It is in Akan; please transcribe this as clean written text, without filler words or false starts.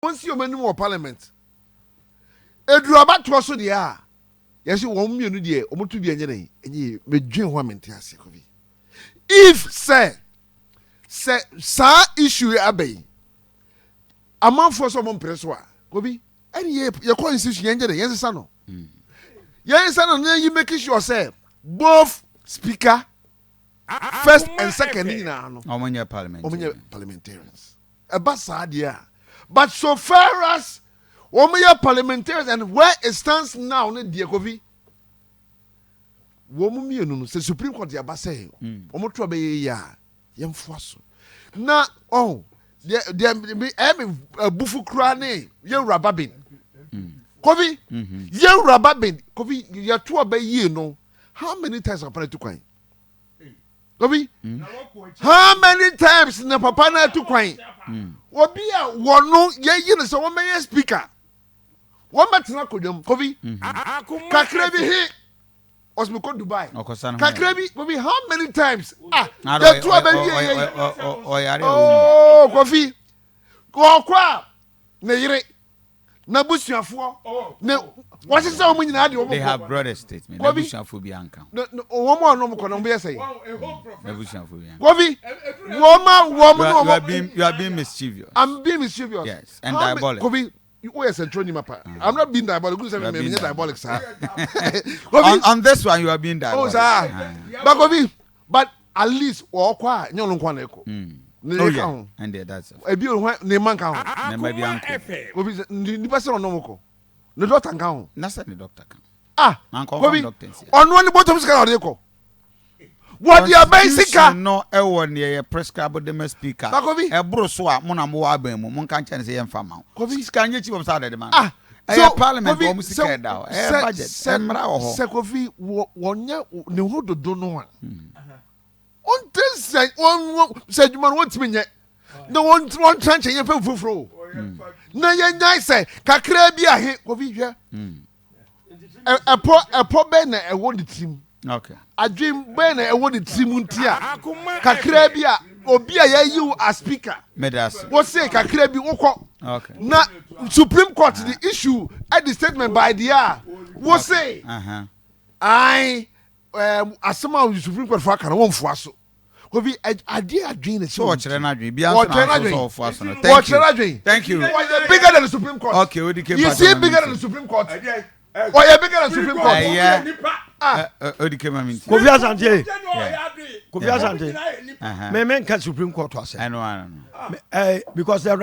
Wɔn si wɔn anim wɔ parliament. Eduru abatoɔ so deɛ a, yɛsi wɔn mmienu deɛ, wɔn tu bi ɛnyɛ dɛ ɛnyɛ yie. Medwen ho a, mente ase, Kofi. If sɛ saa issue yi aba yi, amanfoɔ sɛ wɔn mpere so a, Kofi, ɛne yɛ kɔ institution, yɛn nyɛ dɛ yɛn sisa no, yɛn sisa no na yi make sure sɛ both speaker first and second ne nyinaa no, ɔmo nyɛ parliament. Wɔn nyɛ parliamentarians. Ɛba saa deɛ a, but so far as wɔn yɛ parliamentarians and where it stands now ne deɛ, Kofi, wɔn mmienu no, sɛ Supreme Court yaba sɛ wɔn to abɛyɛ yie a, yɛnfoa so. Na ɔn deɛ mi ɛyɛ mi abufu koraa ne yɛwura Bagbin, Kofi. Yɛwura Bagbin, Kofi, yɛto abɛyie no, how many times papa na tu kwan? Kofi, how many times na papa na tu kwan? Obi a wɔno yɛyi no sɛ wɔmɛyɛ speaker, wɔmɛtena akonnwa mu, Kofi, kakra bi he ɔsɛ kɔ Dubai. Ɔkɔsa no ho. Kakra bi, Kofi, how many times ah Na yɛto abɛwie yɛ ɔyare a. Oh, Kofi, wɔkɔ a, ne yere n'abusuafoɔ ne wɔhyehyɛ wɔn nyinaa de wɔn They have kɔ. brought a statement. Kofi. N'abusuafo bi anka ho. Wɔn a wɔn kɔ no, wɔn bɛyɛ sɛ N'abusuafo bi anka. Kofi, wɔn a wɔn You ne are, you are wɔn being you are being mischievous. I'm being mischievous. Yes, and diabolic. Kofi, woyɛ central nima pa. I'm not being diabolic. Good You are sɛ being me nyɛ diabolic saa, Kofi. On this one, you are being Oh, diabolic. saa. Ah. But Kofi, but at least wɔkɔ a, nyɛ ɔno nko na ɛkɔ. Ne Oh yere ka yeah, ho. and yeah, that's it. Ebi ohun ne mma nka ho. Ne mma bi anko. Kofi, sɛ nipa sɛ ɔno mo kɔ, ne doctor nka ho. Na sɛ ne doctor kan. Ah. Na nkɔ Kofi, doctor nsi. ɔno ne bɔtɔm sika na ɔde kɔ, wɔde abɛn sika. Constitution no ɛwɔ neɛ yɛ prescribe de ma speaker. Na Kofi. Ɛboro so a, mo na mo wɔ aban mu, mo nka nkyɛn sɛ yɛmfa ma wo. Kofi. Sika nye chief of staff de ma no. Ah. Ɛyɛ parliament Kofi, wɔn mo sika ɛda hɔ. Ɛyɛ budget. Ɛmmra wɔ hɔ. Sɛ Kofi wɔnyɛ ne ho dodo no a, ɔnte sɛ wɔn sɛ adwuma no wɔntumi nyɛ na wɔn nkyɛn yɛn fɛn foforɔ o, na yɛnyae sɛ kakra bi ahe. Kofi, hwɛ, ɛpɔ bɛn na ɛwɔ ne tirim? Adwene bɛn na ɛwɔ ne tirim nti a kakra bi a obi a yɛyi wo as speaker, Meda ase. wɔse kakra bi wokɔ, na Supreme Court the issue ɛde statement by the a wɔse ae, asɛm a Supreme Court fo aka no, wɔmfoa so. Kofi, adeɛ adwene na So wɔkyerɛ n'adwene bia nso Wɔkyerɛ na nso n'adwene. sɛ ɔfoa so no. Thank Wɔkyerɛ you. n'adwene. Thank you. Wɔyɛ bigger than the Supreme Court. Okay, odi ke. You see, bigger than the Supreme Court, wɔyɛ bigger than the Supreme Court. Ɛyɛ. Ah. Odi ke ma mi nti. Kofi Asante, Kofi Asante, me nka Supreme Court asɛm. Ɛno ano no. Because the